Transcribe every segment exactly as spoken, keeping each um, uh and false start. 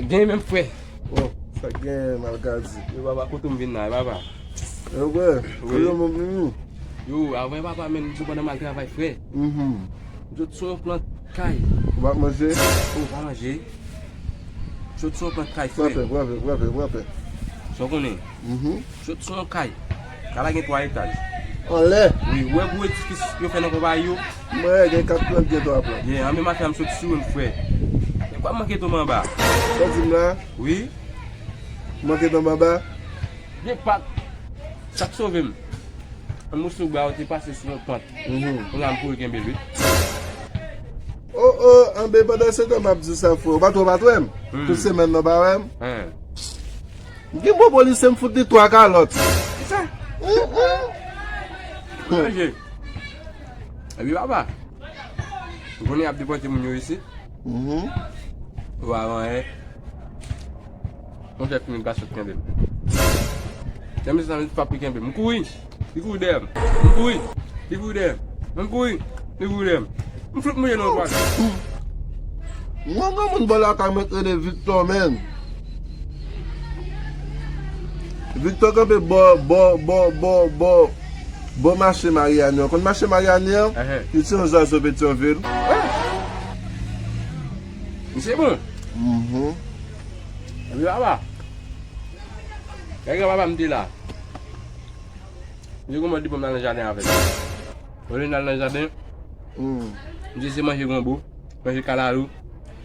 Gen menm frè. Oh, sa k genyen, Malkadi? Yo, papa, kote m vin la, papa? Yo, frè, wi. Kote m vin? Yo, avè papa, men m sou pandan m al travay, frè. Mhm. M sot sou yon plant kay. Ou pa manje? Ou pa manje? M sot sou yon plant kay, frè. Frape, frape, frape, frape. Sa w konnen? Mhm. M sot sou yon kay. Kay la gen twa etaj. Anlè? Wi, ou wè gwo edifis yo fè nan konpayi yo? Mwen gen kat plant, gen twa plant. Yeah, anben maten an m sot sou yo, m frè. E kwa manke tonbe anba? Sa w di m la? Wi. Manke tonbe anba? Gen pak. Sa k sove m? Yon moso bwa yo te pase sou yon pant. Mhm. Kounye a m kouri kenbe l, wi. Oh, oh, anben pandan se tan m ap di sa, frè. Ou pa twò, ou pa t wè m? Hmm. Tout semèn nan, ou pa wè m? Hein. M gen bon polisye, m fout li twa kalòt. Kisa? Manje. Epi papa, ou konnen y ap depòte moun yo isit? Mhm. Ou pa wè anyen. Monchè, fini, m pa sot kenbe m. Kenbe sa, m pa pi kenbe m. M kouri. Li kouri dèyè m. M kouri. Li kouri dèyè m. M kouri. Li kouri dèyè m. M fout mouye nan twa. Mwen gen moun bò lakay mwen k rele Victor, menn. Victor kanpe bò, bò, bò, bò, bò, bò mache Maryani an. Konn mache Maryani an? Ehn. Li se yon zwazo Petyonvil. Misye bon. Mhm. Epi papa. Lè granpapa m te la. Misye gen yon mòd li pran m nan jaden avè l. Olye n al nan jaden, hmm, misye se manje gonbo, manje kalalou,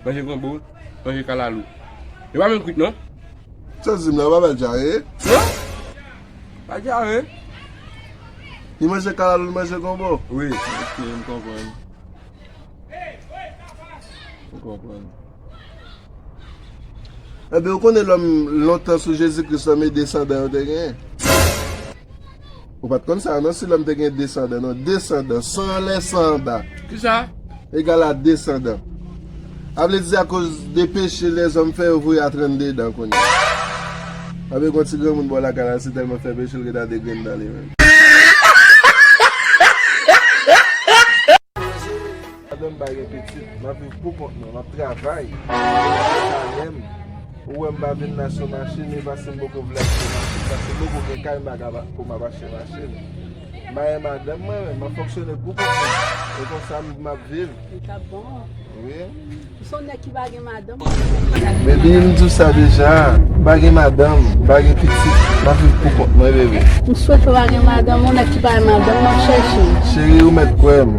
manje gonbo, manje kalalou. Yo pa menm kwit non. Sa w di m la, ou pa bay dyare? Non. Pa dyare. Li manje kalalou, li manje gonbo? Wi. Ok, m konprann. M konprann. Ebyen, ou konnen lòm lontan sou Jezikri, lòm e desandan yo te genyen. Ou pa t konn sa, non, si lòm te gen desandan, non, desandan, san anlè, san anba. Kisa? Egal a desandan. A vle di, akoz de peche lèzòm fè, yo voye a trannde dan kounye a. Ebyen, gon ti granmoun bò lakay la, se tèlman fè peche, l ret a de grenn dan li menm. Madanm pa gen pitit, m ap viv pou kont mwen, m ap travay. Talè m, ou wè m pa vin la sou machin, e paske m poko vle achte machin, paske m poko gen kay, m pa ka pou m ap achte machin. M pa gen madanm mwen menm, m ap fonksyone pou kont mwen. E konsa m, m ap viv. Li t ap bon. Wi. Ou se yon nèg ki pa gen madanm. Baby, m di w sa deja. M pa gen madanm, m pa gen pitit. M ap viv pou kont mwen, baby. M swete w pa gen madanm, yon nèg ki pa gen madanm, m ap chèche. Cheri, ou mèt kwè m.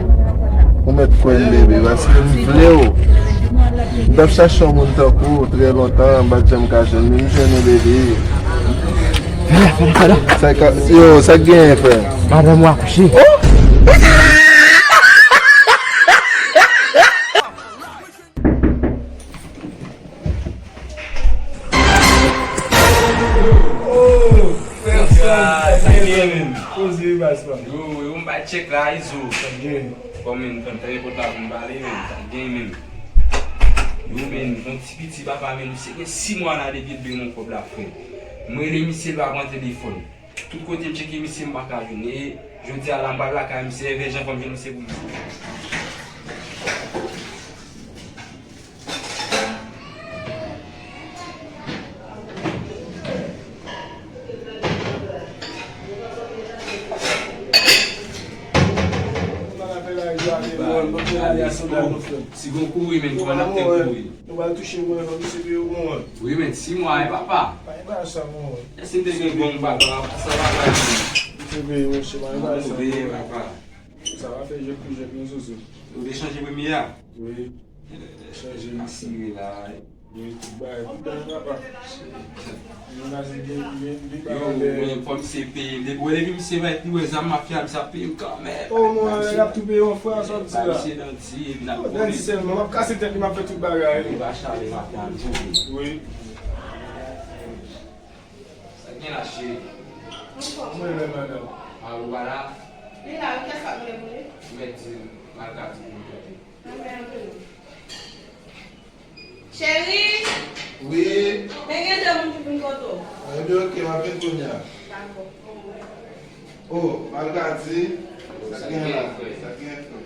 Ou mèt kwè m, baby, paske m vle w. M t ap chache yon moun tankou w trè lontan, m pa t janm ka jwenn li. M jwenn ou, baby. Sa ka, yo, sa k genyen, frè? Madanm ou akouche. Oh! Oh, frè, sa gen menm. Poze baz pa. Yo, yo, m bay tchèk la, Izo. Sa gen. Kòm menm, tan tan nenpòt la pou m pale menm, sa gen menm. Yo, menm, yon ti piti papa menm, misye gen sis mwa la depi l dwe yon kòb la, frè. Mwen rele misye, l pa pran telefòn. Tout kote m tcheke misye, m pa ka jwenn. E jodi a la, m pral lakay misye, evè jan fò m jwenn misye pou misye. Si gon kouri, menm, kòman n ap fè kouri? Nou pral touche mwen, fò misye peye w mwen. Wi, men sis mwa, e papa. Pa gen bagay sa, mwen. Èske m te gen bon papa? Sa papa. Misye peye, monchè, pa gen bagay sa, mwen. Papa. Sa va fè jwèt pou jwèt, non, Zozo. Ou te chanje premye a? Wi. Chanje misye la. Wi, tout bagay, tout bagay, papa. Yo, men, fò misye peye m. Depi, depi misye va, epi wè zam mafya, misye ap peye m kanmenm. Oh, mon, y ap tou peye w, frè, sa w di la. Misye nan di, epi n ap kole. Nan di sèlman, m ap kase tèt li, m ap fè tout bagay. Li va chale mafya, misye. Wi. Sa gen la, cheri? Mwen menm, madanm. A, ou pa la? Li la, wi, kiyès k ap mande pou li? Ou mèt di m, Malkadi pou m tande. Cheri! Wi? Men gen de moun ki vin kote w. Ebyen, oke, m ap vin kounye a. Dakò. Oh, Malkadi, sa k gen la? Sa k gen, frè?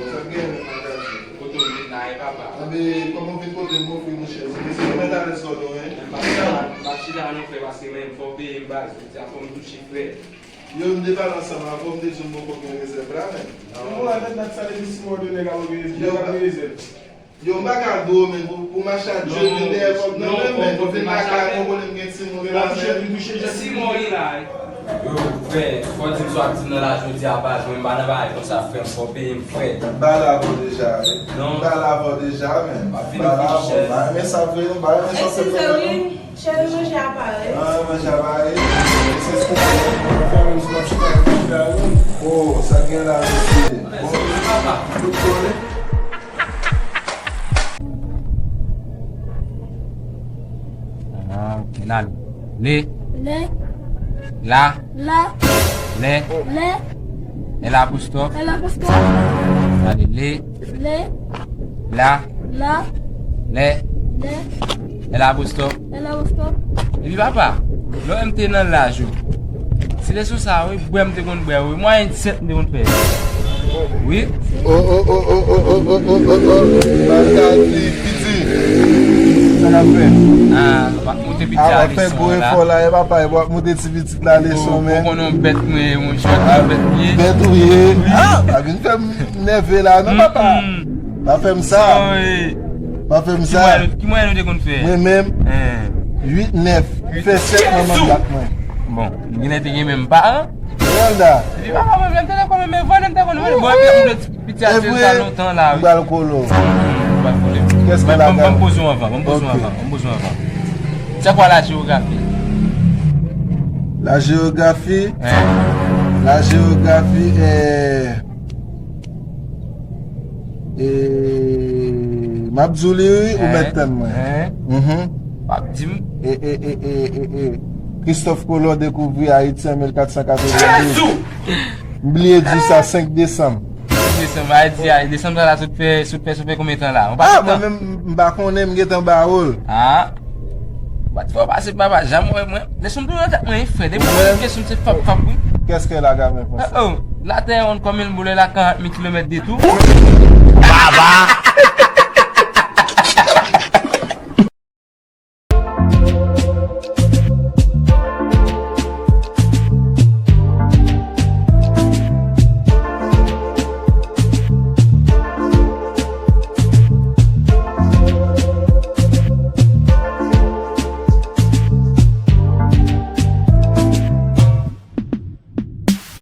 Sa k gen, Malkadi? Kote w ye? Anben, kòman w vin kote m, monchè? Se mèt alèz kò nou, wi. M p ap chita, m p ap chita non, frè, paske men fò w peye m baz, jodi a fò m touche, frè. Yo, m te pale ansanm avè w, m te di w m poko gen rezèv la, men. Yo, m pa ka dwe w, men, pou, pou m achte jodi, m dèyè kòb nan men, men, pou vin lakay mwen, konnen m gen timoun la, men. Yo, frè, fò w di m sa w ap di m nan la jodi a, baz, mwen m pa nan bagay konsa, frè, m fò w peye m, frè. M pale avè w deja, wi. M pale avè w deja, men. M pale avè w. M pa renmen sa vre, non, m pa renmen sa vre, non. Cheri, manje a pare. Ah, manje a pare. Se sou. Fè menm si m ap chita, m ap chita, wi. Oh, sa gen la, mesye. Bon, papa. Tout kole. Ah, ok, n ale. Le. Le. La. La. Le. Le. L apostwòf. L apostwòf. Ale, le. Le. La. La. Le. Le. L apostwòf. L apostwòf. Epi papa, lè m te nan laj ou, se leson sa a, wi, bwè m te konn bwè, wi. Mwayen disèt m te konn fè. Wi. Oh, oh, oh, oh, oh, oh, oh, oh, oh, oh. Bagay li piti. Sa n ap fè? Ah, nou pa moute piti a leson la. Gwo efò la, e papa, e w ap moute ti piti la leson, men. Ou konnen yon bèt mwen ye, monchè, yon bèt m ye. Bèt ou ye. Ah, pa vin fè m nève la, non, papa. Pa fè m sa. Pa fè m sa. Ki mwayen nou te konn fè? Mwen menm, uit nèf. Fè sèt manman bat mwen. Bon, m genlè te gen menm paran. Randa. Epi papa mwen menm te konn menm vòlè, m te konn vòlè. Bon, epi m vle di piti a se sa lontan la, wi. M pral kolo. M pral kolo. Kès ki la? Ban m poze w anvan, ban m poze w anvan, ban m poze w anvan. C'est quoi la géographie? La géographie? Hein? La géographie, eh, eh, m ap di w li, wi, ou mèt tann mwen. Hein? Mhm. W ap di m? E, e, e, e, e, e. Christophe Colomb dekouvri Ayiti an mil kat san katrevendouz. Jezi! M bliye di sa, senk desanm. Senk desanm, a di, a, desanm sa la, sot fè, sot fè, sot fè konbyen tan la? Ou pa kontan? Ah, mwen menm, m pa konnen, m gentan ba w l. Ah. Bat fò pase papa, janm wè mwen. Leson tou nan tèt mwen, frè. Depi mwen kesyon se fap fap, wi. Qu'est-ce qu'elle a gamin français? Oh, oh. La terre est ronde comme une boule, elle a quarante mille kilomètres de tour. Baba!